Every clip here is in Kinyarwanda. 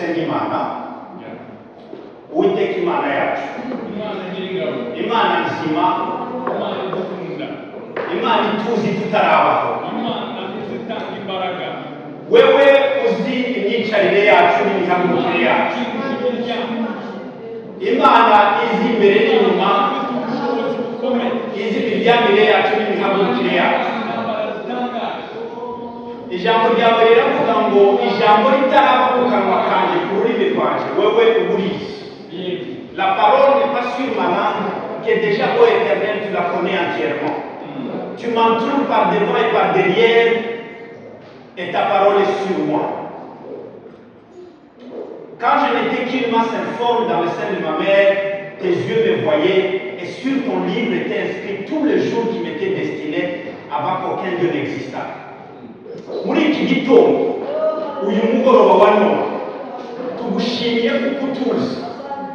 Dusenge Imana. Uwiteka Imana yacu, Imana nyiringabo, Imana nzima, Imana idukunda, Imana ituzi tutarabaho, Imana izitanga imbaraga, wewe uzi imyicarire yacu n'imihagurukire yacu, ikingura imiryango, Imana izi imbere n'inyuma, ifite ubushobozi bukomeye, izi imiryamire yacu n'imihagurukire yacu. Intambara zitangaje. Ijambo ryawe riravuga ngo ijambo ritaraba mu kanwa kanjye, ku rurimi rwanjye, wewe uba urizi. Yego. La parole n'est pas sur ma langue, que déjà, ô Éternel, tu la connais entièrement. Tu m'entoures par devant et par derrière, et ta parole est sur moi. Quand je n'étais qu'une masse informe dans le sein de ma mère, tes yeux me voyaient, et sur ton livre étaient inscrits tous les jours qui m'étaient destinés avant qu'aucun d'eux n'existât. Muri iki gitondo, uyu mugoroba wa none, tugushimiye kuko utuzi,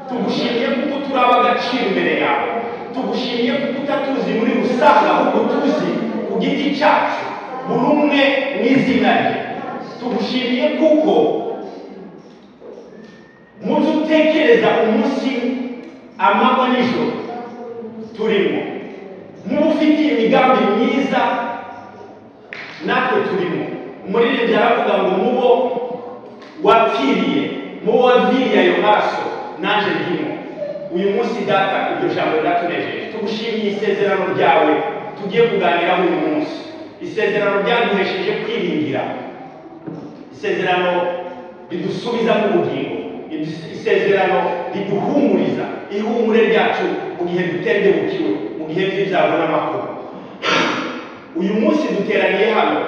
tugushimiye kuko turi ab'agaciro imbere yawe, tugushimiye kuko utatuzi muri rusange, ahubwo tuzi ku giti cyacu, buri umwe mu izina rye. Tugushimiye kuko mu byo utekereza umunsi, amanywa, nijoro turimo, mu ufitiye imigambi myiza natwe turimo. Umuririmbyi aravuga ngo mubo wapfiriye, mubo waviriye ayo maraso, nanjye ndimo. Uyu munsi, Data, iryo jambo riratunejeje. Tugushimiye isezerano ryawe tugiye kuganiraho uyu munsi, isezerano ryaduhesheje kwiringira, isezerano ridusubiza mu bugingo, isezerano riduhumuriza, ihumure ryacu mu gihe dutendebukiwe, mu gihe by'ibyago n'amakuba. Uyu munsi duteraniye hano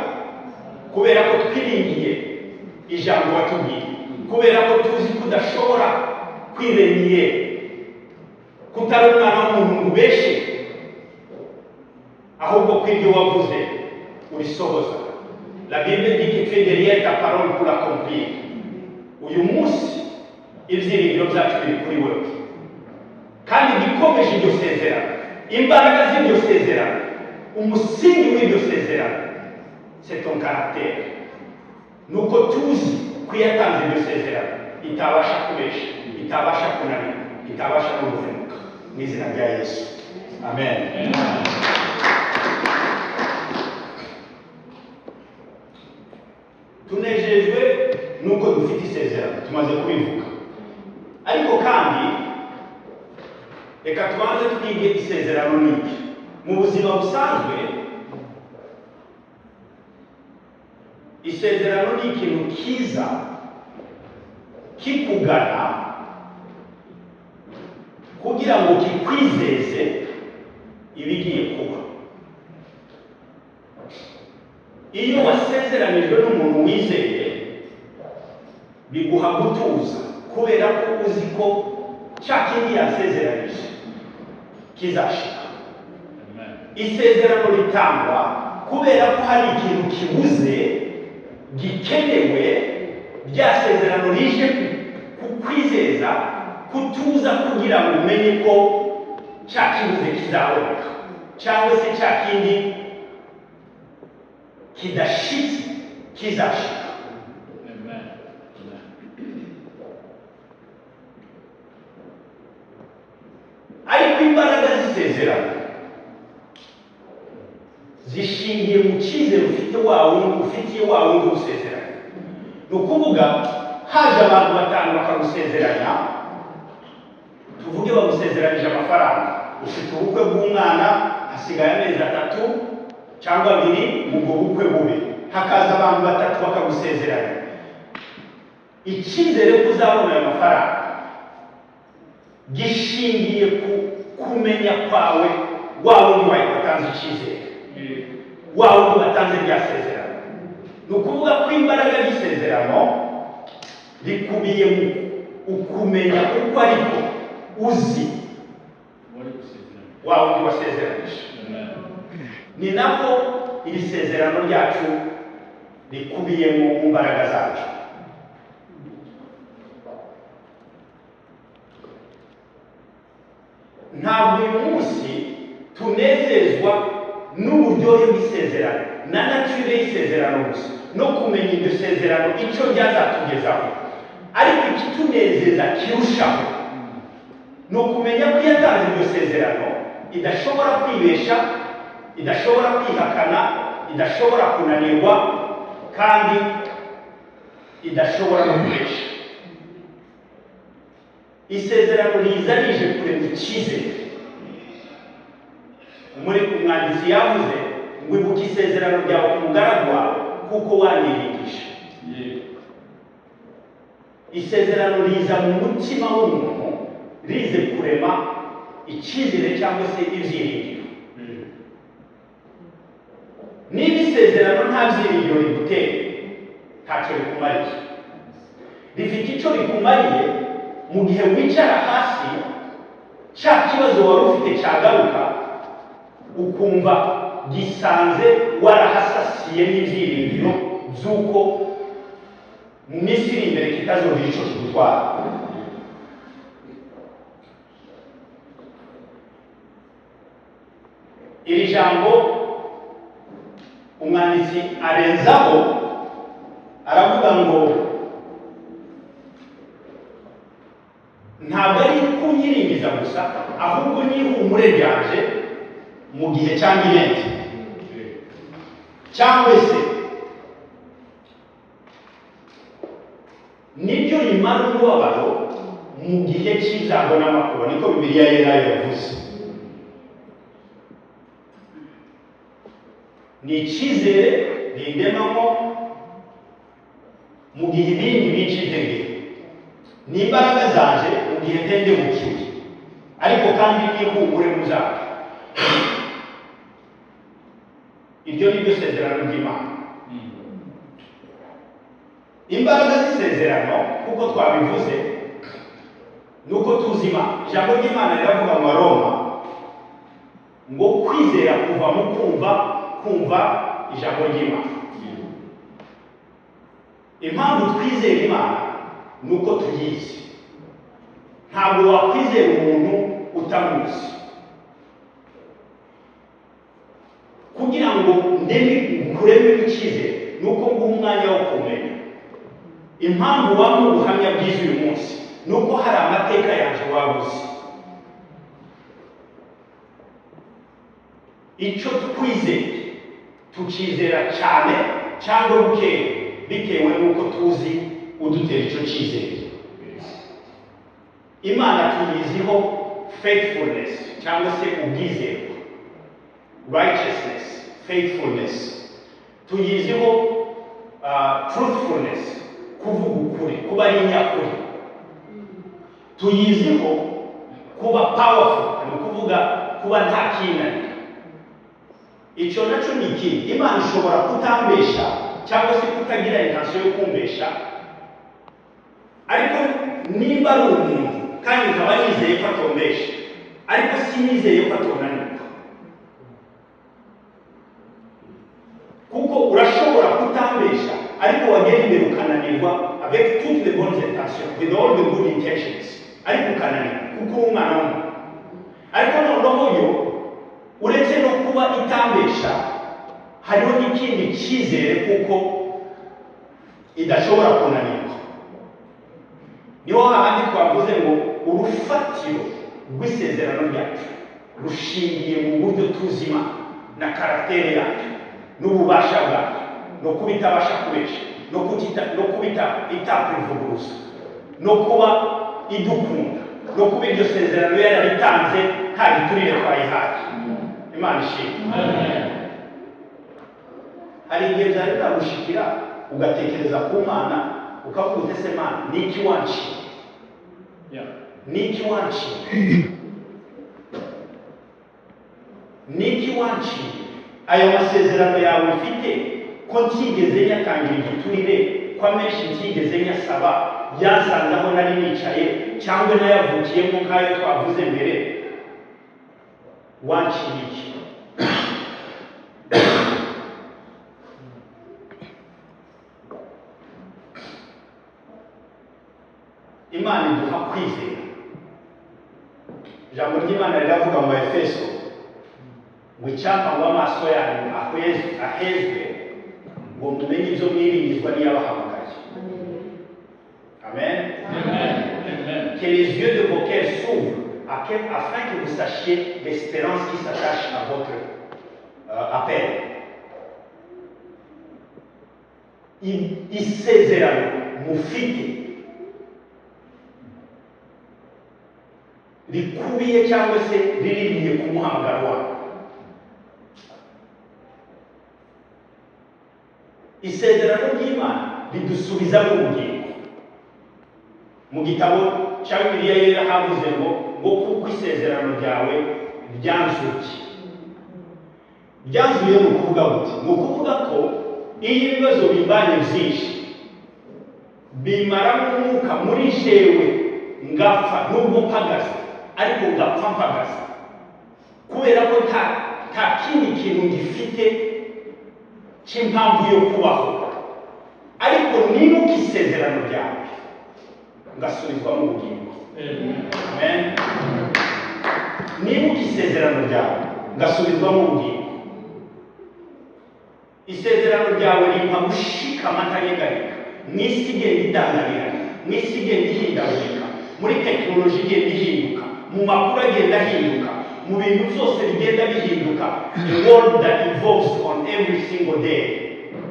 kubera ko twiringiye ijambo watubwiye, kubera ko tuzi ko udashobora kwireniye, kutari umwana w'umuntu ngo ubeshe, ahubwo ko ibyo wavuze urisohoza. La Bible dit que tu es derrière ta parole pour l'accomplir. Uyu munsi ibyiringiro byacu biri kuri wewe, kandi igikomeje iryo sezerano, imbaraga z'iryo sezerano, umusingi w'iryo sezerano, c'est ton caractère. Nuko tuzi ko iyo yatanze iryo sezerano itabasha kubesha, itabasha kunanirwa, itabasha no guhemuka. Mu izina rya Yesu, amen. Tunejejwe nuko dufite isezerano, tumaze kubivuga, ariko kandi reka tubanze twige isezerano ni iki. Mu buzima busanzwe, isezerano ni ikintu kiza kikugana kugira ngo kikwizeze ibigiye kuba. Iyo wasezeranijwe n'umuntu wizeye, biguha gutuza kubera ko uzi ko cya kindi yasezeranije kizashika. Isezerano ritangwa kubera ko hari ikintu kibuze, gikenewe. Rya sezerano rije kukwizeza kutuza kugira ngo umenye ko cya kibuze kizaboneka, cyangwa se cya kindi kidashitse kizashika. Amen. Ariko imbaraga z'isezerano zishingiye mu cyizere ufite wa wundi, ufitiye wa wundi usezeranya. Ni ukuvuga, haje abantu batanu bakagusezeranya, tuvuge bagusezeranyije amafaranga, ufite ubukwe bw'umwana, hasigaye amezi 3 cyangwa 2 ngo ubwo bukwe bube, hakaza abantu batatu bakagusezeranya, icyizere ko uzabona ayo mafaranga gishingiye ku kumenya kwawe wa wundi watanze icyizere, wa wundi watanze rya sezerano. Ni ukuvuga ko imbaraga y'isezerano rikubiye mu ukumenya uko ariko uzi Wari gusezerana. wa wundi wasezeranije. Amen. Ni nako iri sezerano ryacu rikubiyemo mu mbaraga zacu. Ntabwo uyu munsi tunezezwa n'uburyohe bw'isezerano na nature y'isezerano gusa, no kumenya iryo sezerano icyo ryazatugezaho. Ariko ikitunezeza kirushaho ni ukumenya ko iyo yatanze iryo sezerano idashobora kwibesha, idashobora kwihakana, idashobora kunanirwa, kandi idashobora no kubesha. Isezerano riza rije kurema icyizere. Muri umwanditsi yavuze ngo: "Ibuka isezerano ryawe ku mugaragu wawe, kuko wanyiringije." Isezerano riza mu mutima w'umuntu rize kurema icyizere cyangwa se ibyiringiro. Niba isezerano nta byiringiro riguteye, ntacyo rikumariye. Rifite icyo rikumariye mu gihe wicara hasi, cya kibazo wari ufite cyagaruka, ukumva gisanze warahasasiye n'ibyiringiro by'uko mu minsi iri imbere kitazogira icyo kigutwara. Iri jambo umwanditsi arenzaho, aravuga ngo ntabwo ari kunyiringiza gusa, ahubwo n'ihumure ryanje mu gihe cya ngirente, cyangwa se nibyo rimara umubabaro mu gihe cy'ibyago n'amakuba. Niko Bibiliya Yera yavuze. Ni icyizere rindemamo mu gihe ibindi bica intege, ni imbaraga zanje mu gihe ntendebukiwe, ariko kandi n'ihumure mu byago. Iryo ni ryo sezerano ry'Imana. Imbaraga z'isezerano, kuko twabivuze, ni uko tuzi Imana. Ijambo ry'Imana riravuga mu Baroma ngo kwizera kuva mu kumva, kumva ijambo ry'Imana. Impamvu twizera Imana ni uko tuyizi. Ntabwo wakwizera umuntu utamuzi. Kugira ngo ndeme nkurememo icyizere, ni uko nguha umwanya wo kumenya. Impamvu waba ubuhamya bwiza uyu munsi ni uko hari amateka yanjye waba uzi. Icyo twizeye tukizera cyane cyangwa bukeya, bitewe n'uko tuzi udutera icyo cyizere. Imana tuyiziho faithfulness cyangwa se ubwizerwa, righteousness, faithfulness. Tuyiziho truthfulness, kuvuga ukuri, kuba ari inyakuri. Tuyiziho kuba powerful, ni ukuvuga kuba nta kinanira. Icyo nacyo ni ikindi. Imana ishobora kutambesha cyangwa se kutagira intention yo kumbesha, ariko niba ari umuntu kandi nkaba nizeye ko atombesha, ariko sinizeye ko atonanirwa, kuko urashobora kutambesha ariko wagera imbere ukananirwa, avec toutes les bonnes intentions, with all the good intentions, ariko ukananirwa kuko uri umwana w'umuntu. Ariko noneho yo, uretse no kuba itambesha, hariho n'ikindi cyizere, kuko idashobora kunanirwa. Niho hahandi twavuze ngo urufatiro rw'isezerano ryacu rushingiye mu buryo tuzi Imana na caractère yacu n'ububasha bwacu, no kuba itabasha kubesha, no kuba itakwivuguruza, no kuba idukunda, no kuba iryo sezerano yararitanze nta giturire twayihaye. Imana ishimwe. Hari igihe byari byagushikira ugatekereza ku Mana, ukavuga uti: "Ese Mana, ni iki wanciye? Ni iki wanciye? Ni iki wanciye? Ayo masezerano yawe mfite, ko ntigeze nyatangira igiturire, ko amenshi ntigeze nyasaba, yansanze aho nari nicaye cyangwa nayavukiyemo nk'ayo twavuze mbere, wanciye iki?" Imana iduha kwizera. Ijambo ry'Imana riravuga mu Efeso ngo: "Icyampa ngo amaso yanyu ahezwe, ngo mumenye ibyo mwiringizwa n'iyabahamagaye." Amen. Que les yeux de vos cœurs s'ouvrent afin que vous sachiez l'espérance qui s'attache à votre appel. Isezerano mufite rikubiye cyangwa se riririye ku muhamagaro wawe. Isezerano ry'Imana ridusubizamo ubugingo. Mu gitabo cya Bibiliya Yera havuze ngo kuko isezerano ryawe ryanzuye. Ryanzuye ni ukuvuga gute? Ni ukuvuga ko iyo ibibazo bibanye byinshi bimaramo umwuka muri jewe, ngapfa nubwo mpagaze, ariko ngapfa mpagaze kubera ko nta kindi kintu gifite cy'impamvu yo kubaho, ariko nibuka isezerano ryawe ngasubizwamo ubugingo. Amen. Nibuka isezerano ryawe ngasubizwamo ubugingo. Isezerano ryawe rimpa gushikama ntanyeganyega mu isi igenda idangamirana, mu isi igenda ihindagurika, muri tekinoloji igenda ihinduka, mu makuru agenda ahinduka, mu bintu byose bigenda bihinduka, the world that evolves on every single day.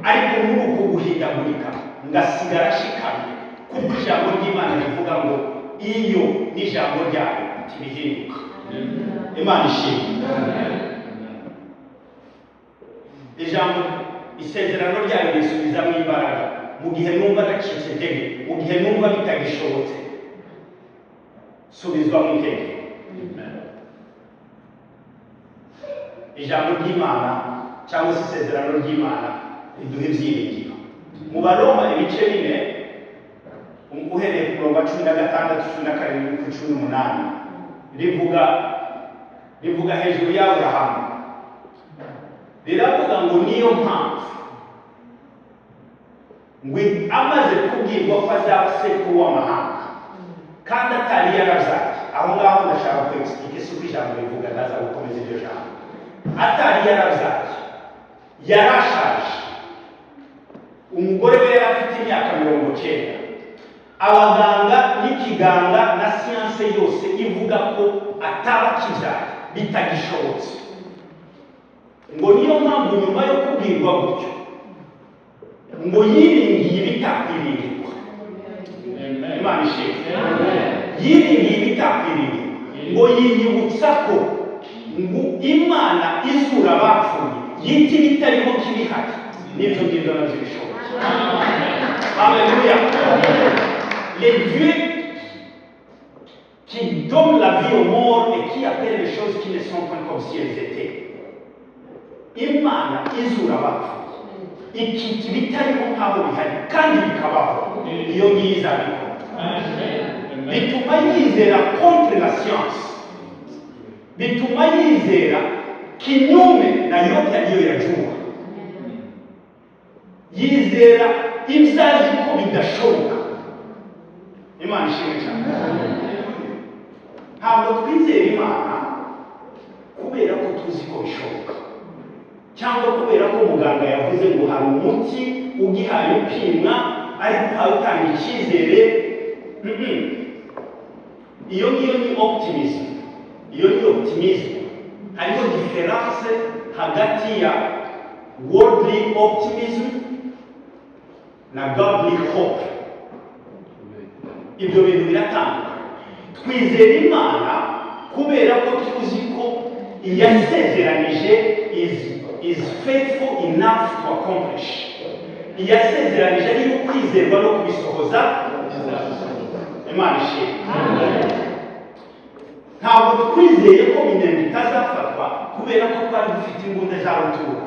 Ariko muri uko guhindagurika ngasigara ashikamye, kuko ijambo ry'Imana rivuga ngo iyo n'ijambo ryayo ntibihinduka. Imana ishimwe. Ijambo isezerano ryayo risubizamo imbaraga mu gihe numva nacitse intege, mu gihe numva bitagishobotse, subizwamo intege. Ijambo ry'Imana cyangwa se isezerano ry'Imana riduha ibyiringiro. Mu Baroma ibice 4 uhereye ku murongo wa 16, 17 ku 18, rivuga hejuru ya Aburahamu. Riravuga ngo niyo mpamvu ngo amaze kubwirwa ko azaba sekuru w'amahanga kandi atari yarabyaye. Aho ngaho ndashaka ku explique si uko ijambo rivuga, ndaza gukomeza iryo jambo. Atari yarabyaye, yarashaje, umugore we yari afite imyaka 90. Abaganga n'ikiganga na siyanse yose ivuga ko ataba akibyaye, bitagishobotse. Ngo niyo mpamvu nyuma yo kubwirwa gutyo ngo yiringiye ibitakwiringirwa. Imana ishimwe. Yiringiye ibitakwiringirwa, ngo yiyibutsa ko ngo Imana izura abapfuye, yita ibitariho kibihari, n'ibyo ngibyo nabyo bishoboke. Alléluia. Les dieux qui donnent la vie aux morts et qui appellent les choses qui ne sont pas comme si elles étaient. Imana izura abapfuye, ikita ibitariho nk'aho bihari kandi bikabaho, iyo ngiyo izabikora. Bituma yizera contre la science, bituma yizera kinyume na yote aliyoyajua, yizera ibyo azi ko bidashoboka. Imana ishimwe cyane. Ntabwo twizera Imana kubera ko tuzi ko bishoboka, cyangwa kubera ko muganga yavuze ngo hari umuti ugihaye upimwa ariko uhaye utanga icyizere. Iyo ngiyo ni optimism, iyo ni optimism. Hariho différence hagati ya worldly optimism na godly hope. Ibyo bintu biratandukanye. Twizera Imana kubera ko tuzi ko iyasezeranije is faithful enough to accomplish. Iyasezeranije ariyo kwizerwa no kubisohoza. Imana ishimwe. Ntabwo twizeye ko Minembwe itazafatwa kubera ko twari dufite imbunda za rutura,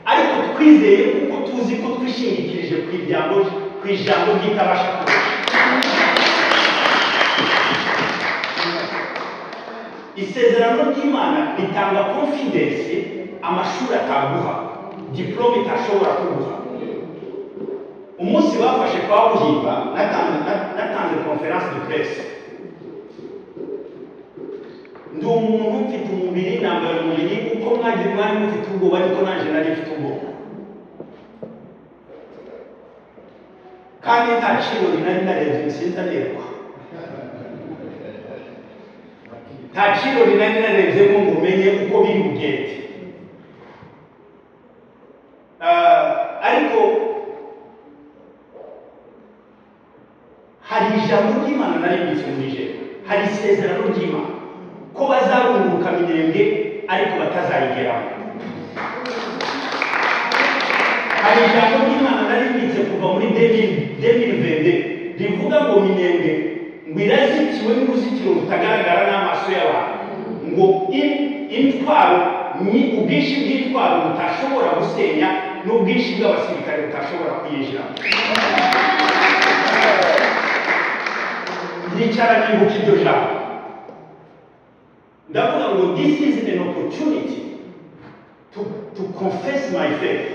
ariko twizeye kuko tuzi ko twishingikirije ku ijambo ry'itabasha kurusha. Isezerano ry'Imana ritanga confidence amashuri ataguha, diplôme itashobora kuguha. Umunsi bafashe kwa Buhimba, natanze conférence de presse. Ndi umuntu mfite umubiri, nambaye umubiri, uko mwagiye mwari mufite ubwoba niko nanjye nari mfite ubwoba, kandi nta kirori nari narebye, sinzi anerwa. Nta kirori nari narebyemo ngo menye uko biri bugende. Ariko hari ijambo ry'Imana narimbitse muri jewe, hari isezerano ry'Imana ko bazarunguruka Minembwe ariko batazayigeramo. Hari ijambo ry'Imana narimbitse kuva muri 2022 rivuga ngo Minembwe ngo irazitiwe n'uruzitiro rutagaragara n'amaso y'abantu, ngo intwaro ni ubwinshi bw'intwaro butashobora gusenya n'ubwinshi bw'abasirikare butashobora kuyinjiramo. Ndicara nibuka iryo jambo, ndavuga ngo this is an opportunity to confess my faith,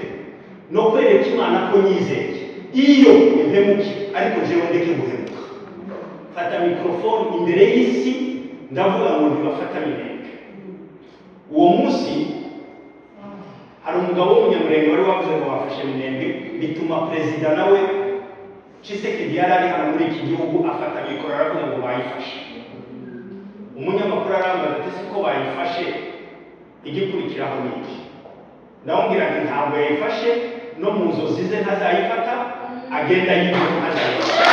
no kwereka Imana ko nyizeye. Iyo impemuke ariko jewe ndeke guhemuka. Fata microphone imbere y'isi, ndavuga ngo ntibafata Minembwe. Uwo munsi hari umugabo w'umunyamurenge wari wavuze ngo bafashe Minembwe, bituma perezida nawe Tshisekedi yari ari hano muri iki gihugu afata mikoro aravuga ngo bayifashe. Umunyamakuru arambaza ati siko bayifashe, igikurikiraho ni iki? Ndamubwira nti ntabwo yayifashe, no mu nzozi ze ntazayifata, agenda yibwe ntazayifata.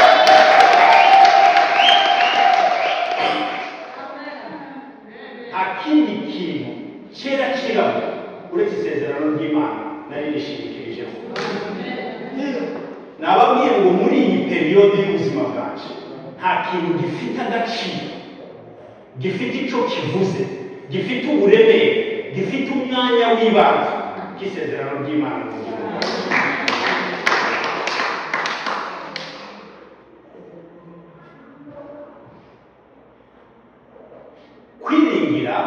Nta kindi kintu cyera kirabura uretse isezerano ry'Imana nari nishingikirijeho. Nababwiye ngo muri iyi période y'ubuzima bwanje nta kintu gifite agaciro, gifite icyo kivuze, gifite uburemere, gifite umwanya w'ibanze k'isezerano ry'Imana mu buzima bwacu. Kwiringira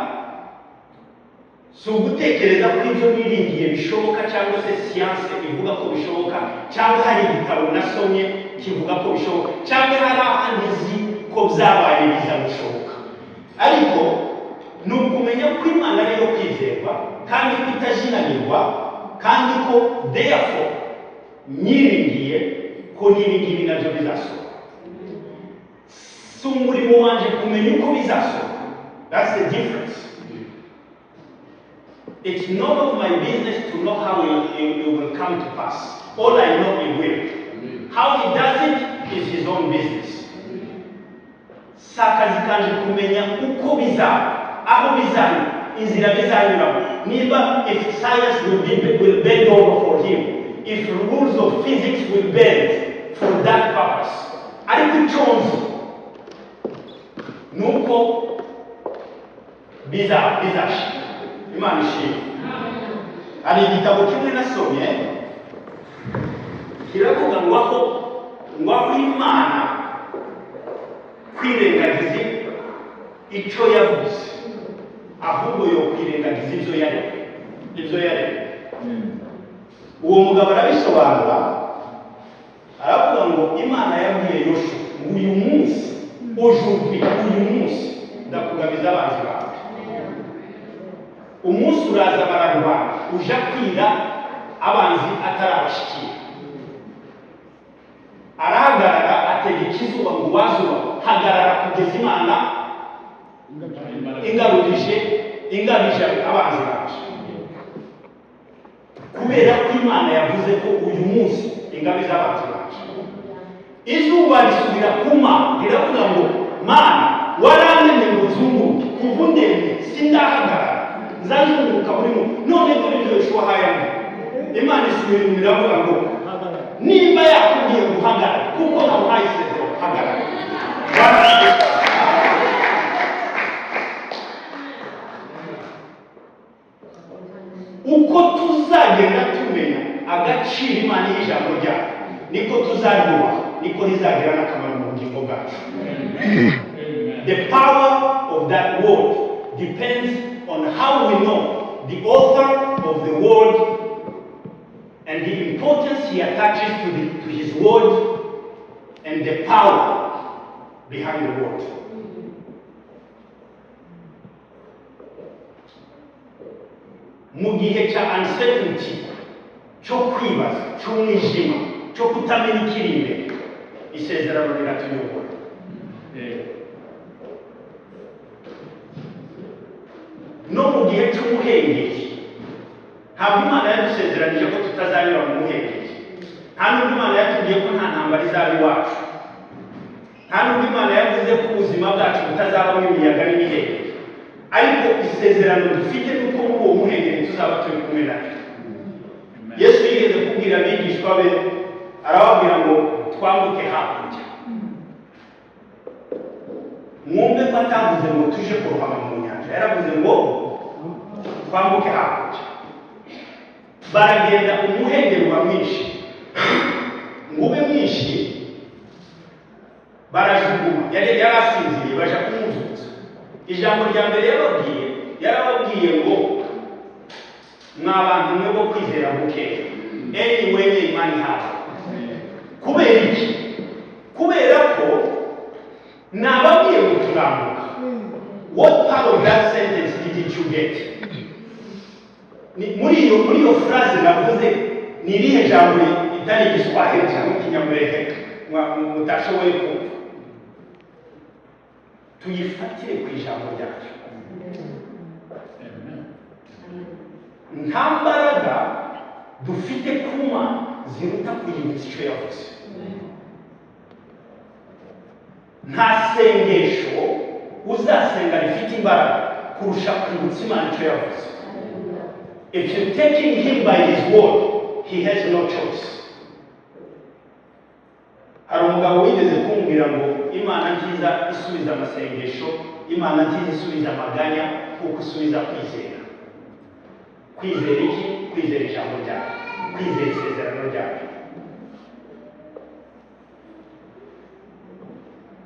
si ugutekereza ko ibyo niringiye bishoboka, cyangwa se siyanse ivuga ko bishoboka, cyangwa hari igitabo nasomye kivuga ko bishoboka, cyangwa hari ahandi nzi ko byabaye biza gushoboka. Ariko ni ukumenya ko Imana ariyo kwizerwa kandi ko itajinanirwa, kandi ko therefore nyiringiye ko n'ibi ngibi nabyo bizasohoka. Si umurimo wanje kumenya uko bizasohoka. That's the difference. It's none of my business to know how it will come to pass. All I know, it will. How he does it is his own business. Si akazi kanje kumenya uko bizaba, aho bizanyura, inzira bizanyuramo, niba if science will bend over for him, if rules of physics will bend for that purpose. Ariko icyo nzi ni uko bizashira. Imana ishimwe. Hari igitabo kimwe nasomye kiravuga ngo aho Imana kwirengagiza icyo yavuze, ahubwo yo kwirengagiza ibyo yaremye. Uwo mugabo arabisobanura, aravuga ngo Imana yabwiye Yoshuwa ngo uyu munsi, aujourd'hui, uyu munsi ndakugabiza abanzi bawe. Umunsi uraza, bararwana, uja kwira abanzi atarabashikira. Arahagarara, ategeka izuba ngo wazuba hagarara kugeza Imana ingarurije, ingabije abanzi bacu, kubera ko Imana yavuze ko uyu munsi ingabiza abanzi bacu. Izuba risubira ku Mana, riravuga ngo Mana, waramenye ngo nzunguruke, kuva undemye sindahagarara, nzazunguruka buri munsi, none dore ibyo Yoshuwa ahayamo. Imana isubira inyuma iravuga ngo nimba yakubwiye guhagarara kuko namuhaye isezerano, hagarara. Uko tuzagenda tumenya agaciro Imana y'ijambo ryayo, niko tuzaryubaha, niko rizagira n'akamaro mu bugingo bwacu. The power of that word depends on how we know the author of the word and the importance he attaches to his word and the power behind the word. Mu gihe cya uncertainty, cyo kwibaza, cy'umwijima, cyo kutamenya ikiri imbere, isezerano riratuyobora. muhengeri. Ntabwo Imana yadusezeranije ko tutazanyura mu muhengeri. Nta nubwo Imana yatubwiye ko nta ntambara izaba iwacu. Nta nubwo Imana yavuze ko ubuzima bwacu butazabamo imiyaga n'imihengeri. Ariko isezerano dufite ni uko muri uwo muhengeri tuzaba turi kumwe nayo. Yesu yigeze kubwira abigishwa be, arababwira ngo twambuke hakurya. Mwumve ko atavuze ngo tuje kurohama mu nyanja, yaravuze ngo twambuke hakurya. Baragenda, umuhengeri uba mwinshi. Ngo ube mwinshi, barajuguma. Yari asinziriye, baja kumubyutsa. Ijambo rya mbere yababwiye, yarababwiye ngo: "Mwa bantu mwe bo kwizera bukeya, enyi wenye imani haba." Kubera iki? Kubera ko nababwiye ngo turambuka. What part of that sentence did you get? Ni muri iyo phrase navuze, ni irihe jambo itari Igiswahili cyangwa Ikinyamurenge mutashoboye kumva? Tuyifatire ku ijambo ryacu. Amen. Nta mbaraga dufite kuma ziruta kuyibutsa icyo yavuze. Nta sengesho uzasenga rifite imbaraga kurusha kwibutsa Imana icyo yavuze. If you're taking him by his word, he has no choice. Hari umugabo wigeze kumbwira ngo Imana nziza isubiza amasengesho, Imana nziza isubiza amaganya, kuko isubiza kwizera. Kwizera iki? Kwizera ijambo ryayo, kwizera isezerano ryayo.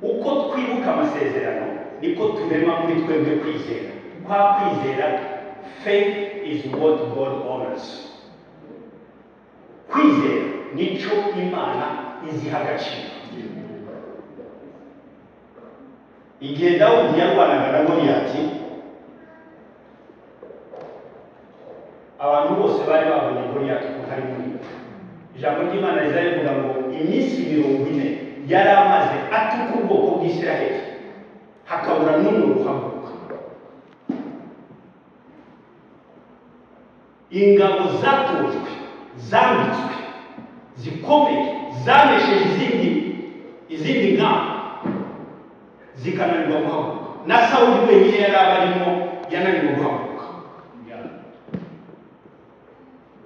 Uko twibuka amasezerano, niko turema muri twebwe kwizera. Kwa kwizera, faith is what God honors. Kwizera nicyo Imana iziha agaciro. Igihe Dawudi yarwanaga na Goliyati, abantu bose bari babonye Goliyati ukuntu ari munini. Ijambo ry'Imana riza rivuga ngo iminsi 40 yari amaze atuka ubwoko bw'Isiraheli, hakabura n'umwe uhaguruka. Ingabo zatojwe, zambitswe, zikomeye, zanesheje izindi ngamba, zikananirwa guhaguruka. Na Sawuli wenyine yari abarimo, yananiwe guhaguruka.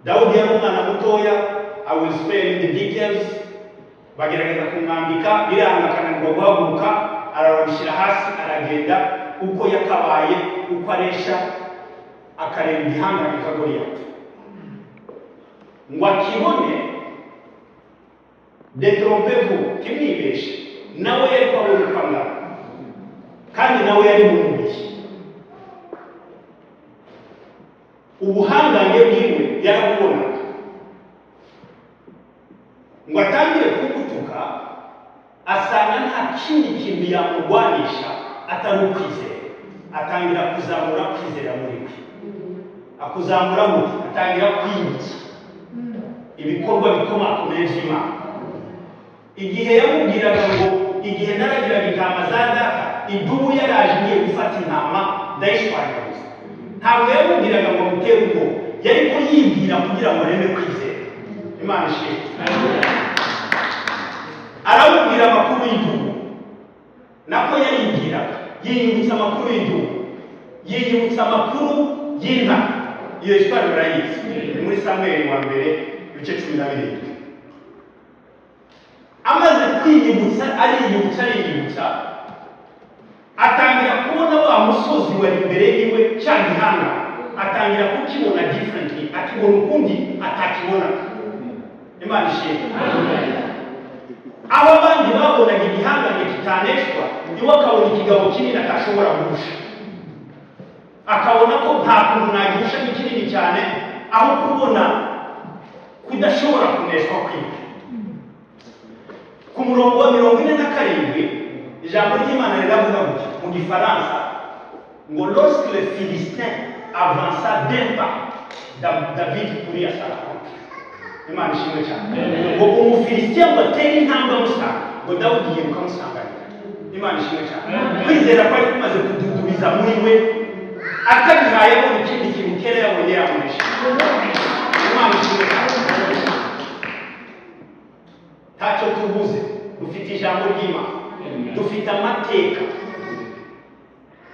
Dawudi yari umwana mutoya. I will spare you the details. Bagerageza kumwambika, biranga, akananirwa guhaguruka, arabishyira hasi, aragenda uko yakabaye, uko aresha, akareba igihangange ka Goliyati ngo akibone. Détrompez-vous, kimwibeshe, nawe yari kwabona uko angana, kandi nawe yari mu mubiri. Ubuhangange bwiwe yarabubonaga. Ngo atangire kugutuka, asanga nta kindi kintu yamurwanisha atari ukwizera. Atangira kuzamura kwizera muri we. Akuzamura gute? Atangira kwibutsa ibikorwa bikomakomeye by'Imana. Igihe yamubwiraga ngo: "Igihe naragiraga intama za data, idubu yaraje igiye gufata intama, ndayishwanyaguza." Ntabwo yamubwiraga ngo amutere ubwoba, yari kuyibwira kugira ngo areme kwizera. Imana ishimwe. Aramubwira amakuru y'idubu, nako yaribwiraga, yiyibutsa amakuru y'idubu, yiyibutsa amakuru y'intare. Iyo histoire murayizi, ni muri Samweli wa mbere ibice 17. Amaze kwiyibutsa, ariyibutsa, ariyibutsa, atangira kubona wa musozi wari imbere yiwe, cya gihanga, atangira kukibona differently, akibona ukundi atakibona. Imana ishimwe. Aho abandi babonaga igihangange kitaneshwa, iwe akabona ikigabo kinini atashobora guhusha, akabona ko nta kuntu nagihusha, ni kinini cyane, aho kubona kudashobora kuneshwa kwiwe. Ku murongo wa 47, ijambo ry'Imana riravuga gutya mu Gifaransa ngo: "Lorsque le Philistin avança d'un pas, David courut à sa rencontre." Imana ishimwe cyane. Ngo Umufilisitiya ngo atere intambwe amusanga, ngo Dawudi yiruka amusanganira. Imana ishimwe cyane. Kwizera kwari kumaze kududubiza muri we, atabihaye abona ikindi kintu. Petero yabonye yamurisha. Imana ishimwe. Ntacyo tubuze, dufite ijambo ry'Imana, dufite amateka,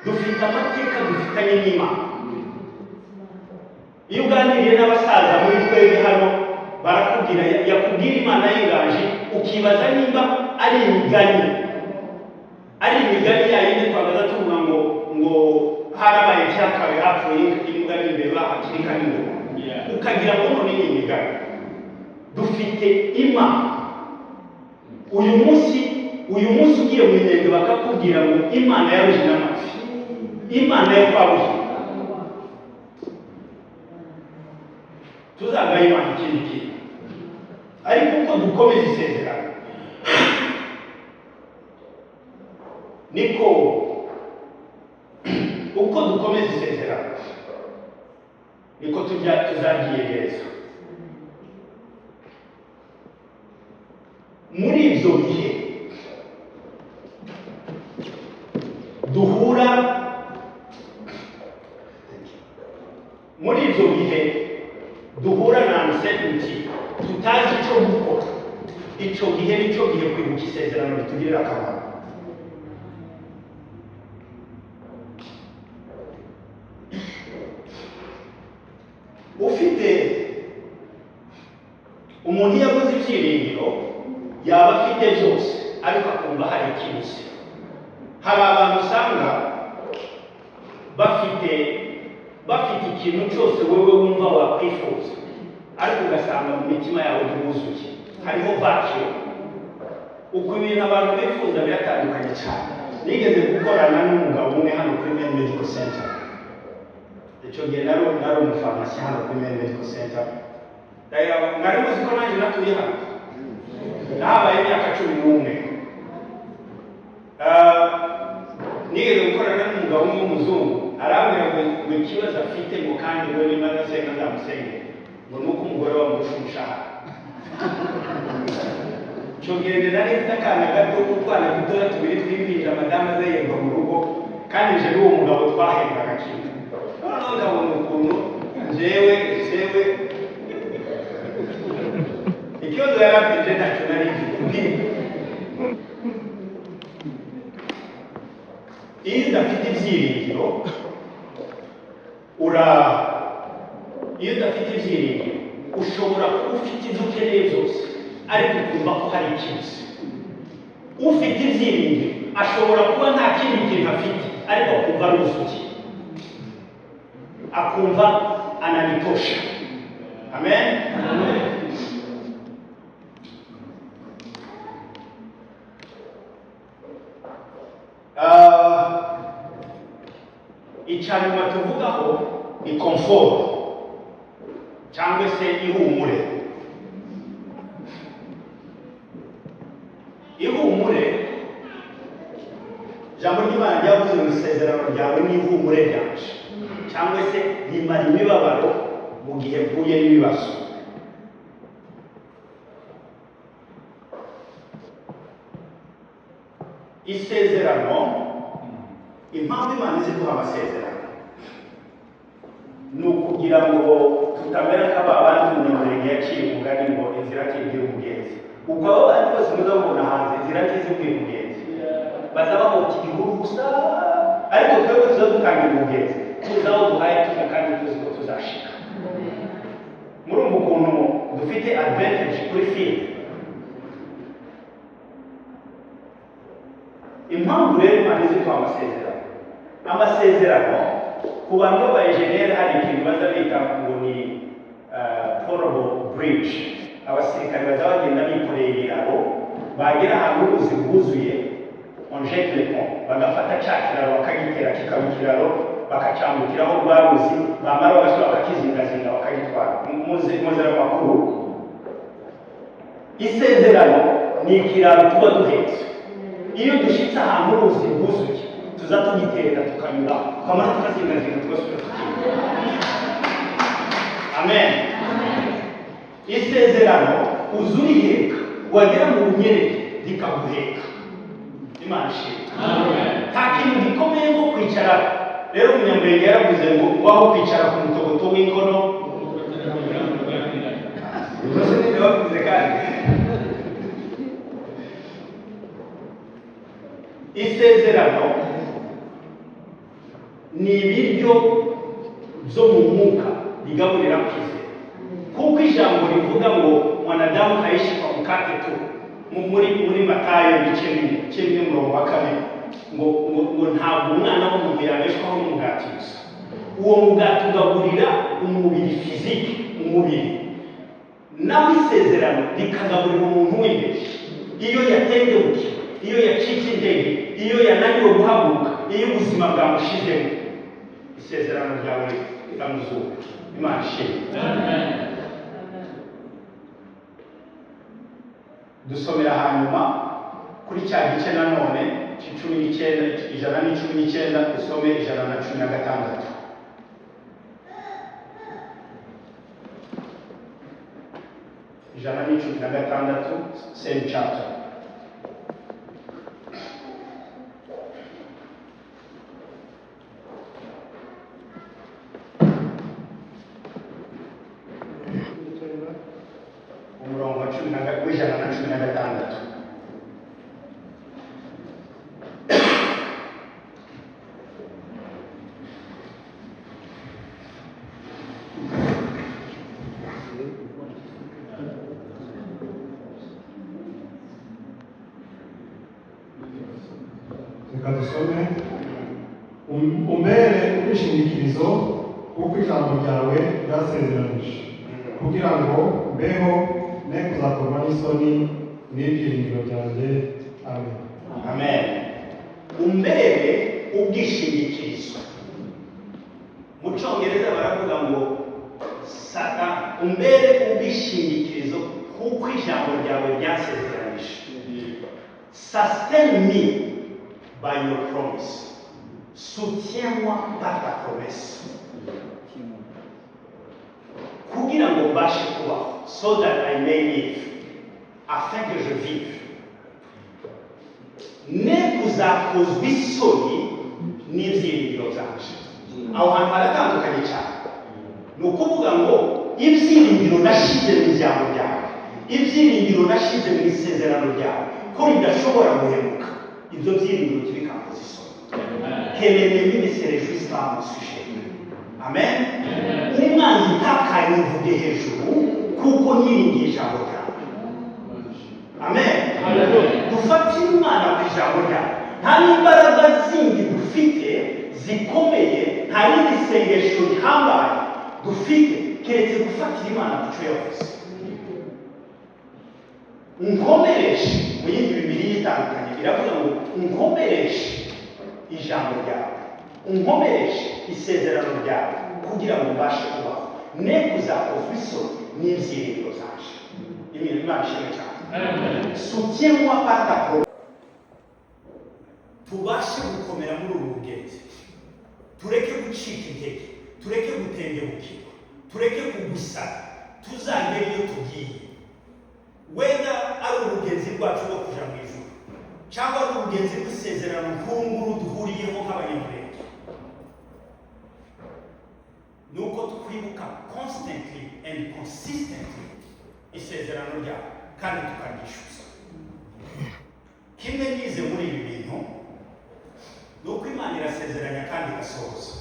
dufite amateka dufitanye n'Imana. Iyo uganiriye n'abasaza muri twebwe hano, barakubwira, yakubwira Imana y'inganji, ukibaza nimba ari imigani, ari imigani ya yindi twamaze tuvuga ngo harabaye icyakabe, hapfuye imbwa n'imbeba, hakirika n'ingoma, ukagira ngo none ni imigani. Dufite Imana. Uyu munsi ugiye mu Minembwe, bakakubwira ngo Imana ya Rujinamafi, Imana yo kwa Buhira, tuzagaye Imana ikindi kintu. Ariko uko dukomeza isezerano, niko uko dukomeza isezerano niko tujya tuzaryiyegereza. Muri ibyo bihe duhura, muri ibyo bihe duhura na uncertainty, tutazi icyo gukora, icyo gihe nicyo gihe kwibuka isezerano ritugirira akamaro. Ufite umuntu iyo abuze ibyiringiro, yaba afite byose ariko akumva hari ikibuze. Hari abantu usanga bafite ikintu cyose wowe wumva wakwifuza, ariko ugasanga mu mitima yawe ntibuzuye, hariho vacuum. Uko ibintu abantu bifuza biratandukanye cyane. Nigeze gukorana n'umugabo umwe hano kuri Main Medical Center. Icyo gihe nari umufarumasi hano kuri Main Medical Center. Ndahira, mwari muzi ko nanjye natuye hano, nahabaye imyaka 11. Nigeze gukorana n'umugabo umwe w'umuzungu, arambwira ngo ikibazo afite, ngo kandi ngo niba adasenga nzamusengera, ngo ni uko umugore we amurusha umushahara. Icyo gihe njye nari mfite akana gato, utwana dutoya tubiri tw'impinja, madamu aza yemba mu rugo, kandi nje n'uwo mugabo twahembwaga kimwe. Noneho nkabona ukuntu njyewe ikibazo yari afite ntacyo nari mfite. Iyo udafite ibyiringiro, iyo udafite ibyiringiro, ushobora kuba ufite ibyo ukeneye byose ariko ukumva ko hari ikibazo. Ufite ibyiringiro ashobora kuba nta kindi kintu afite, ariko akumva aruzuye, akumva ananitosha. Amen. Icya nyuma tuvugaho ni comfort cyangwa se ihumure. Ihumure, ijambo ry'Imana ryavuze mu isezerano ryawe n'ihumure ryanje, cyangwa se rimara imibabaro mu gihe mpuye n'ibibazo. Isezerano, impamvu Imana izi duha amasezerano ni ukugira ngo tutamera nk'aba bandi umunyamurenge yaciye umugani ngo inzira ntibwira umugenzi. Ubwo abo bandi bose muzabona hanze, inzira ntizibwira umugenzi, baza bahota igihuru gusa. Ariko twebwe tuza dutangira umugenzi, tuzi aho duhaye tujya kandi tuzi ko tuzashika. Murumva ukuntu dufite advantage kuri field. Impamvu rero Imana izi duha amasezerano, amasezerano ku bantu b'aba enjeniyeri, hari ikintu baza bita ngo ni portable bridge. Abasirikare baza bagenda bikoreye ibiraro, bagera ahantu uruzi rwuzuye, on jette le pont, bagafata cya kiraro bakagitera kikaba ikiraro, bakacyambukiraho rwa ruzi, bamara bagasubira bakakizingazinga bakagitwara. Muzi ayo makuru. Isezerano ni ikiraro tuba duhetse. Iyo dushyitse ahantu uruzi rwuzuye, tuza tugiterera tukanyuraho, twamara tukazingazinga tugasubira tukiga. Amen. Isezerano uza uriheka, wagera mu bunyerere rikaguheka. Imana ishimwe. Nta kintu gikomeye nko kwicara Rero umunyamurenge yaravuze ngo waho kwicara ku mutogoto w'inkono. Ubwo nibyo bavuze. Kandi isezerano ni ibiryo byo mu mwuka bigaburira kwizera, kuko ijambo rivuga ngo "Mwanadamu haishi kwa mkate tu", muri Matayo ibice 4, ibice 4 umurongo wa 2, ngo ntabwo umwana w'umuntu yabeshwaho n'umugati gusa. Uwo mugati ugaburira umubiri physique, umubiri, naho isezerano rikagaburira umuntu w'imbere. Iyo yatengebukiwe, iyo yacitse intege, iyo yananiwe guhaguruka, iyo ubuzima bwamushizemo, isezerano ryawe riramuzuka. Imana ishimwe. Dusomera hanyuma kuri cya gice nanone 19, 119, usome 116. 116, same chapter. Umurongo wa 116. Reka dusome. Umbere ubwishingikirizo kuko ijambo ryawe ryasezeranije, kugira ngo mbeho ne kuzakorwa n'isoni n'ibyiringiro byanjye. Amen. Amen. Umbere ubwishingikirizo. Mu Cyongereza baravuga ngo saka umbere ubwishingikirizo kuko ijambo ryawe ryasezeranije. Sustain me by your promise, soutiens-moi par ta promesse, kugira ngo mbashe kubaho, so that I may live, afin que je vive, ne kuzakozwa isoni n'ibyiringiro byanje. Aho hantu haratandukanye cyane. Ni ukuvuga ngo ibyiringiro nashize mu ijambo ryawe, ibyiringiro nashize mu isezerano ryawe, ko ridashobora guhemuka, ibyo byiringiro ntibikampoze isoni. Que l'ennemi ne se réjouisse pas à mon sujet. Amen. Umwanzi ntakayivuge hejuru kuko niringiye ijambo ryawe. Amen. Dufatire Imana ku ijambo ryawe. Nta n'imbaraga zindi dufite zikomeye, nta rindi sengesho rihambaye dufite keretse gufatira Imana ku cyo yavuze. Nkomereshe. Mu yindi Bibiliya itandukanye iravuga ngo "Unkomereshe ijambo ryawe, unkomereshe isezerano ryawe, kugira ngo mbashe kubaho, ne kuzakozwa isoni n'ibyiringiro zanje." Imana, Imana ishimwe cyane. Soutiens-moi par ta promesse. Tubashe gukomera muri uru rugenzi, tureke gucika intege, tureke gutendebukirwa, tureke kugusana, tuzagere iyo tugiye, wenda ari urugenzi rwacu rwo kuja mu ijuru cyangwa ari urugenzi rw'isezerano nkuru duhuriyeho nk'abanyamurenge. Ni uko twibuka constantly and consistently isezerano ryawe kandi tukaryishyuza. Kimwe nize muri ibi bintu ni uko Imana irasezeranya kandi igasohoza,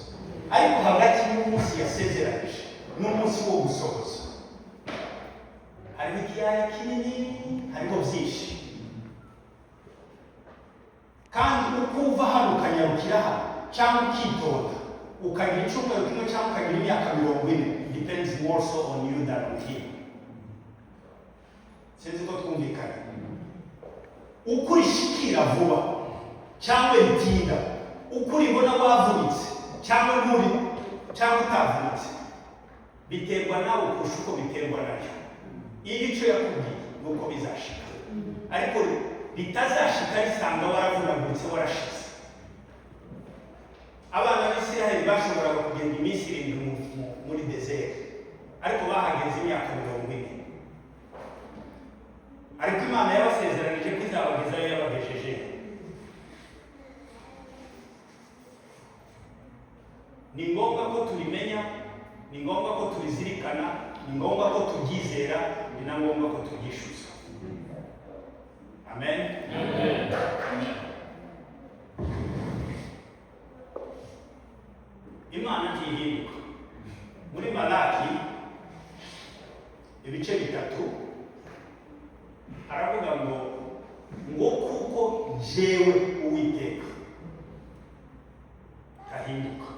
ariko hagati y'umunsi yasezeranije n'umunsi wo gusohoza hariho ikiyaya kinini, hariho byinshi. Kandi uko uva hano ukanyarukira hano cyangwa ukitonda ukagira icyumweru kimwe cyangwa ukagira imyaka 40 depends more so on you than on him. Sinzi ko twumvikanye. Uko urishikira vuba cyangwa ritinda, uko uribona wavunitse cyangwa nturi cyangwa utavunitse, biterwa nawe kurusha uko biterwa nayo. Iyo icyo yakubwiye ni uko bizashika, ariko ritazashika risanga waravunaguritse, warashize. Abana b'Isiraheli bashoboraga kugenda iminsi 7 muri désert, ariko bahageze imyaka 40. Ariko Imana yabasezeranije ko izabagezayo, yabagejeje. Ngombwa ko turimenya, ni ngombwa ko turizirikana, ni ngombwa ko turyizera, ni na ngombwa ko turyishyuza. Amen. Amen. Imana ntihinduka. Muri Malaki ibice 3 haravuga ngo kuko jewe Uwiteka ntahinduka,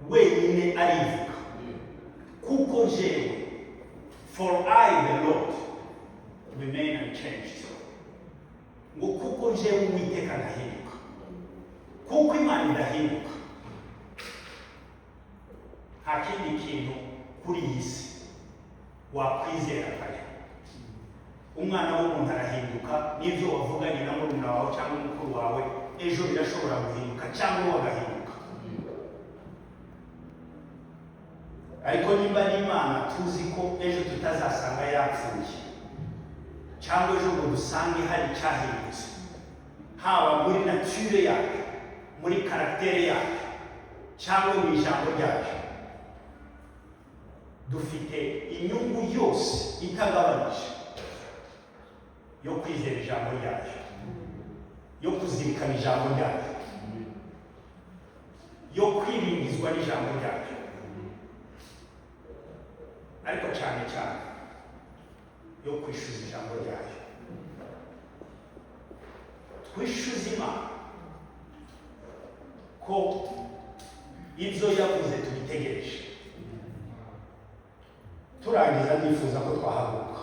wenyine arivuga, kuko jewe, for I the Lord remain unchanged. Ngo kuko jewe Uwiteka ntahinduka, kuko Imana idahinduka, nta kindi kintu kuri iyi si wakwizera kare. Umwana w'umuntu arahinduka, n'ibyo wavuganye na murumuna wawe cyangwa mukuru wawe ejo birashobora guhinduka cyangwa wowe agahinduka. Ariko niba n'Imana tuzi ko ejo tutazasanga yapfuye, cyangwa ejo ngo dusange hari icyahindutse, haba muri nature yacu, muri caractère yacu, cyangwa mu ijambo ryacu, dufite inyungu yose itagabanije yo kwizera ijambo ryayo, yo kuzirikana ijambo ryayo, yo kwiringizwa n'ijambo ryayo, ariko cyane cyane yo kwishyuza ijambo ryayo. Twishyuza Imana ko ibyo yavuze tubitegereje. Turangiza nifuza ko twahaguruka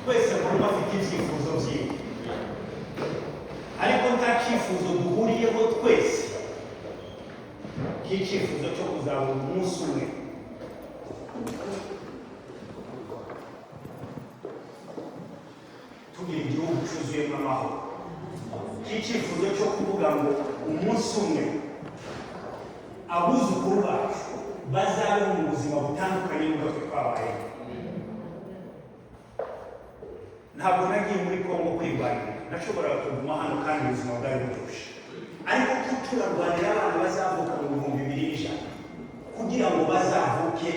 twese. Buri umwe afite ibyifuzo byiwe, ariko nta cyifuzo duhuriyeho twese nk'icyifuzo cyo kuzabona umunsi umwe tugira igihugu cyuzuyemo amahoro, nk'icyifuzo cyo kuvuga ngo umunsi umwe abuzukuru bacu bazabeho mu buzima butandukanye n'ubwo twe twabayeho. Ntabwo nagiye muri Kongo kwirwanira, nashoboraga kuguma hano kandi ubuzima bwari buryoshye, ariko ko turarwanira abana bazavuka mu 2100, kugira ngo bazavuke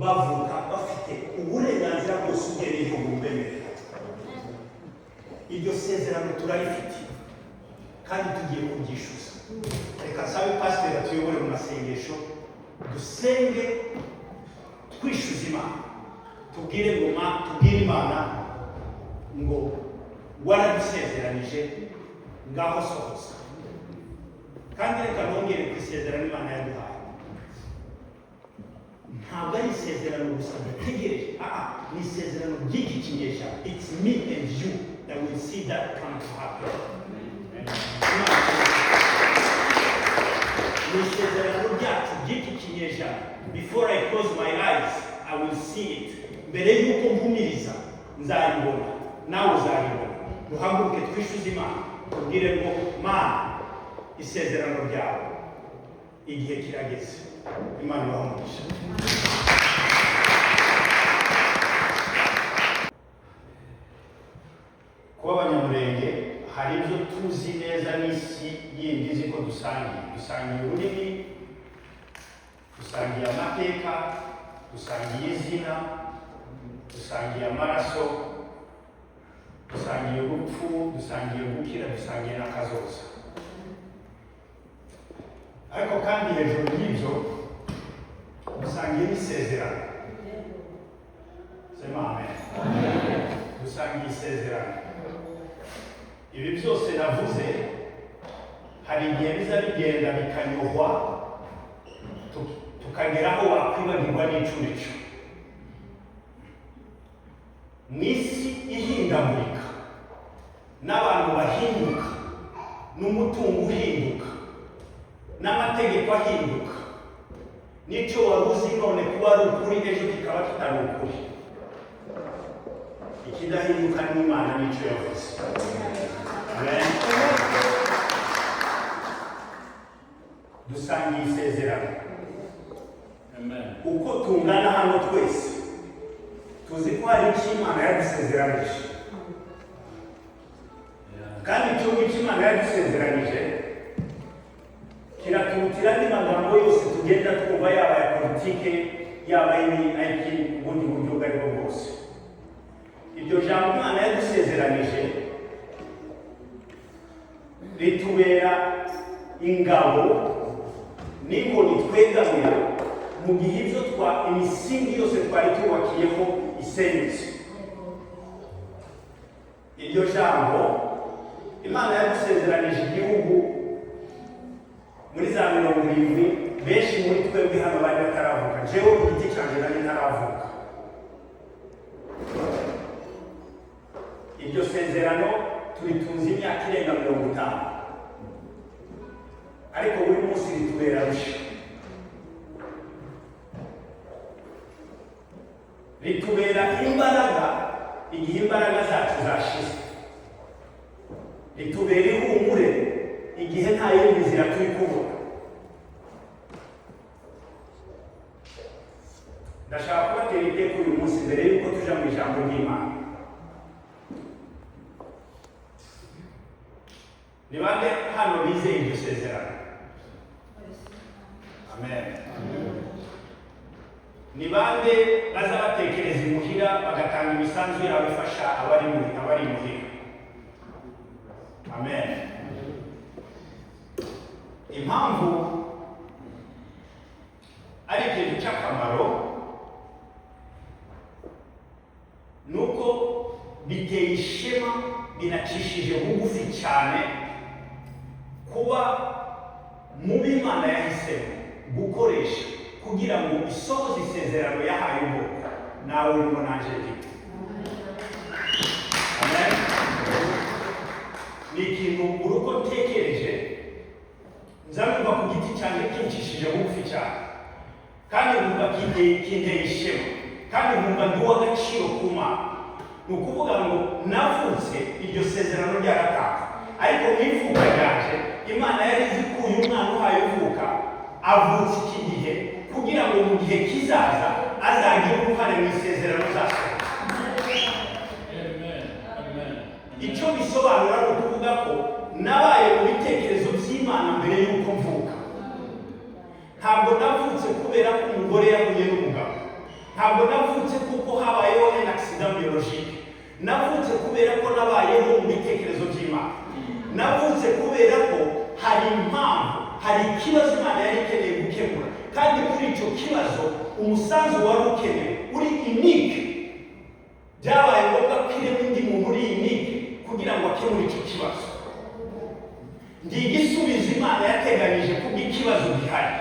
bavuka bafite uburenganzira bwose ubwenegihugu bubemerera. Iryo sezerano turarifite kandi tugiye kuryishyuza. Reka nsabe pasiteri atuyobore mu masengesho, dusenge twishyuza Imana, tubwire ngoma, tubwire Imana ngo waradusezeranije, ngaho sohoza. Kandi reka nongere ku isezerano Imana yaduhaye, ntabwo ari isezerano gusa dutegereje, ni isezerano ry'iki kinyejana. It's me and you that will see that come to happen. Ni isezerano ryacu ry'iki kinyejana. Before I close my eyes, I will see it. Mbere y'uko mpumiriza nzaribona, nawe uzaribona. Duhaguruke twishyuze Imana, tubwire ngo Mana, isezerano ryawe igihe kirageze. Imana ibahe umugisha. Kuba Abanyamurenge hari ibyo tuzi neza n'isi yindi izi ko dusangiye. Dusangiye ururimi, dusangiye amateka, dusangiye izina, dusangiye amaraso, dusangiye urupfu, dusangiye gukira, dusangiye n'akazoza. Ariko kandi hejuru y'ibyo dusangiye n'isezerano. Sema amen. Dusangiye isezerano. Ibi byose navuze hari igihe biza bigenda bikanyohwa, tukagera aho wakwibagirwa n'icurico. Mu isi ihindagurika n'abantu bahinduka n'umutungo uhinduka n'amategeko ahinduka, n'icyo wari uzi none kuba ari ukuri ejo kikaba kitari ukuri, ikidahinduka ni Imana n'icyo yavuze. Amen. Dusangiye isezerano. Amen. Uko tungana hano twese tuzi ko hari icyo Imana yadusezeranije, kandi icyo ngicyo Imana yadusezeranije Riraturutira andi magambo yose tugenda twumva, yaba aya politike, yaba ay'ikindi ubundi buryo ubwo ari bwo bwose. Iryo jambo Imana yadusezeranije ritubera ingabo n'inkoni twegamira mu gihe ibyo twa imisingi yose twari tubakiyeho isenyutse. Iryo jambo, Imana yadusezeranije igihugu muri za 70, benshi muri twebwe hano bari bataravuka. Jewe ku giti cyanjye nari ntaravuka. Iryo sezerano turitunze imyaka irenga 50, ariko buri munsi ritubera rusha, ritubera imbaraga igihe imbaraga zacu zashize, ritubera ihumure igihe nta yindi nzira turi kubona. Ndashaka kubatera iteka uyu munsi mbere y'uko tuja mu ijambo ry'Imana. Ni bande hano bizeye iryo sezerano? Amen. Ni bande baza batekereza imuhira bagatanga imisanzu yabo ifasha abari imuhira? Amen. Impamvu ari ikintu cy'akamaro nuko biteye ishema, binacishije bugufi cyane kuba mu b'Imana yahisemo gukoresha kugira ngo isohoze isezerano yahaye ubwoko, nawe urimo nanjye ndimo. Amen. Ni ikintu uruko ntekereje nza numva ku giti cyanjye kincishije bugufi cyane, kandi nkumva kinteye ishema, kandi nkumva ndi uw'agaciro ku Mana. Ni ukuvuga ngo navutse iryo sezerano ryaratanzwe, ariko mu ivuka ryanje Imana yari izi ko uyu mwana uhaye uvuka avutse iki gihe kugira ngo mu gihe kizaza azagire uruhare mu isezerano zasohoka. Amen. Amen. Icyo bisobanura ni ukuvuga ko nabaye mu bitekerezo by'Imana mbere y'uko mvuka. Ntabwo navutse kubera ko umugore yahuye n'umugabo, ntabwo navutse kuko habayeho un accident biologique. Navutse kubera ko nabayeho mu bitekerezo by'Imana. Navutse kubera ko hari impamvu, hari ikibazo Imana yari ikeneye gukemura, kandi kuri icyo kibazo umusanzu wari ukenewe uri unique. Byabaye ngombwa ko irema undi muntu uri unique kugira ngo akemure icyo kibazo. Ndi igisubizo Imana yateganyije kubw'ikibazo gihari.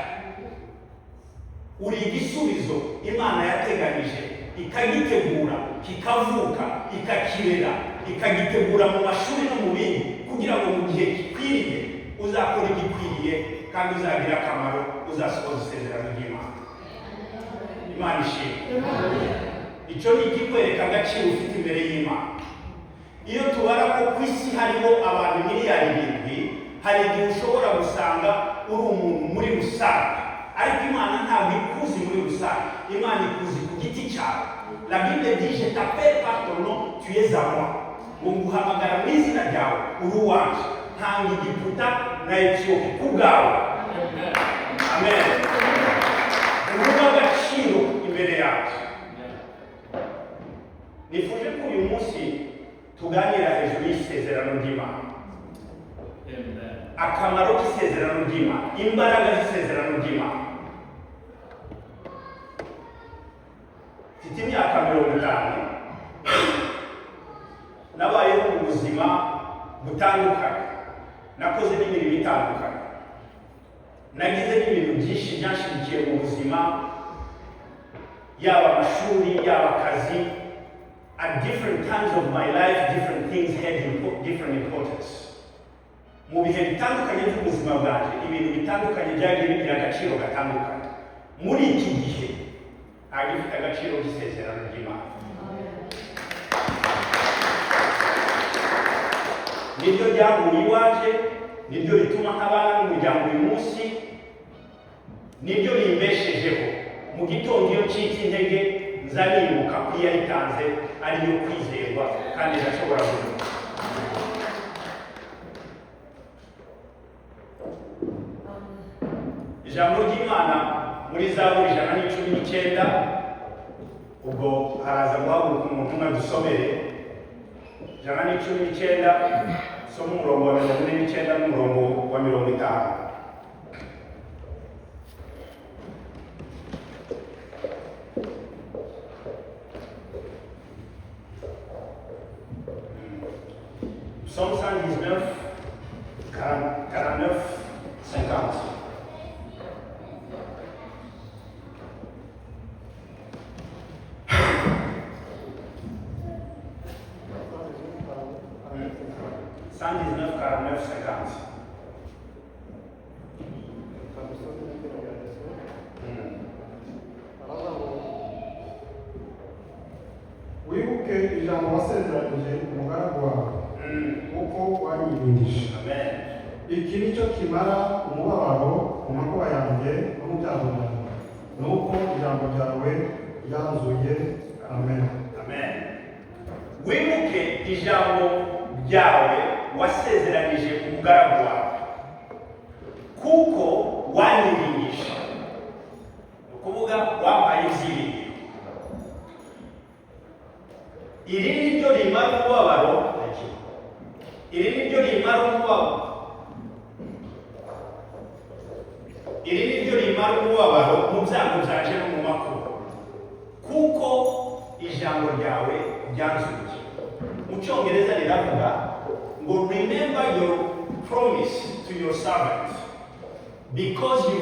Uri igisubizo Imana yateganyije, ikagitegura, kikavuka, ikakirera, ikagitegura mu mashuri no mu bindi, kugira ngo mu gihe gikwiriye uzakora igikwiriye kandi uzagira akamaro, uzasohoza isezerano ry'Imana. Imana ishimwe. Icyo ni ikikwereka agaciro ufite imbere y'Imana. Iyo tubara ko ku isi hariho abantu miliyari 7, hari igihe ushobora gusanga uri umuntu muri rusange, ariko Imana ntabwo ikuzi muri rusange, Imana ikuzi ku giti cyawe. La Bible dit: "Je t'appelle par ton nom, tu es à moi." Ngo nguhamagara mu izina ryawe, uri uwanje. Ntanga Egiputa na Etiyopi ku bwawe. Amen. Uri uw'agaciro imbere yacu. Nifuje ko uyu munsi tuganira hejuru y'isezerano ry'Imana, Amen. akamaro k'isezerano ry'Imana, imbaraga z'isezerano ry'Imana. Mfite imyaka 50. Nabayeho mu buzima butandukanye, nakoze n'imirimo itandukanye, nagize n'ibintu byinshi byanshyigikiye mu buzima, yaba amashuri, yaba akazi. At different times of my life, different things had different importance. Mu bihe bitandukanye by'ubuzima bwanjye, ibintu bitandukanye byagiye bigira agaciro gatandukanye. Muri iki gihe ntabwo gifite agaciro k'isezerano ry'Imana. Niryo ryaguye iwaje, niryo rituma ntabana n'umuryango uyu munsi, niryo rimbeshejeho. Mu gitondo iyo ncitse intege, nza nibuka ko iyo yaritanze ariyo kwizerwa kandi idashobora guhinduka. Ijambo ry'Imana muri Zaburi 119, ubwo haraza guhaguruka umuntu umwe dusomere 119, soma umurongo wa 49 n'umurongo wa 50. Psaume 119, 40, 49, 50. 119, 49, 50. Wibuke ijambo wasezeranije umugaragu wawe, kuko wanyiringije. Amen. Iki ni cyo kimara umubabaro mu makuba yanjye no mu byago byanjye, ni uko ijambo ryawe ryanzuye. Amen. Amen. Wibuke ijambo ryawe wasezeranije umugaragu wawe, kuko wanyiringije. Ni ukuvuga wampaye ibyiringiro. Iri ni ryo rimara umubabaro, iri ni ryo rimara umubabaro, iri ni ryo rimara umubabaro mu byago byanje no mu makuba, kuko ijambo ryawe ryanzuye. Mu Cyongereza riravuga ngo: "Remember your promise to your servant because you